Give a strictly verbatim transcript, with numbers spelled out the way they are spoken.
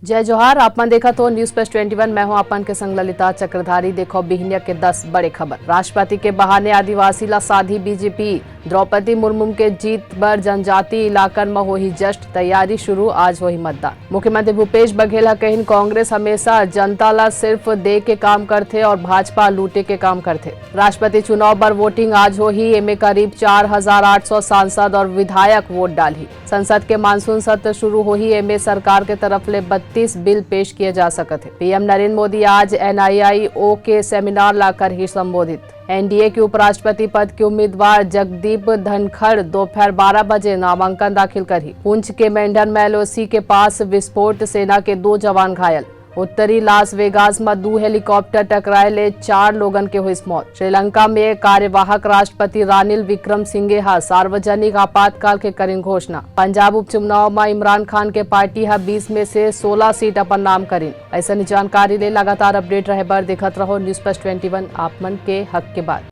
जय जोहार, आप मन देखत हो News Plus twenty one, मैं हूं आप मन के संग ललिता चक्रधारी। देखो बिहनिया के दस बड़े खबर। राष्ट्रपति के बहाने आदिवासी ला साधी बीजेपी, द्रौपदी मुर्मू के जीत बर जनजाति इलाकन म होही जश्न, तैयारी शुरू, आज होही मतदान। मुख्यमंत्री भूपेश बघेल ह कहिन, कांग्रेस हमेशा जनता ला सिर्फ दे के काम करथे और भाजपा लूटे के काम करथे। राष्ट्रपति चुनाव बर वोटिंग आज होही, एमे करीब चार हजार आठ सौ सांसद और विधायक वोट डालही। संसद के मानसून सत्र शुरू होही, एमे सरकार के तरफ ले बत्तीस बिल पेश किए जा सकत हे। पीएम नरेंद्र मोदी आज एनआईओ के सेमिनार ला करही संबोधित। एनडीए के उपराष्ट्रपति पद के उम्मीदवार जगदीप धनखड़ दोपहर बारह बजे नामांकन दाखिल करही। पुंछ के मेंढर में एलओसी के पास विस्फोट, सेना के दो जवान घायल। उत्तरी लास वेगास म दू हेलीकॉप्टर टकराए ले चार लोगन के होइस मौत। श्रीलंका में कार्यवाहक राष्ट्रपति रानिल विक्रम सिंघे ह सार्वजनिक आपातकाल के करिन घोषणा। पंजाब उपचुनाव म इमरान खान के पार्टी ह बीस में से सोलह सीट अपन नाम करिन। अइसन जानकारी ले लगातार अपडेट रहे बर देखत रहो News Plus twenty one, आप मन के हक के बात।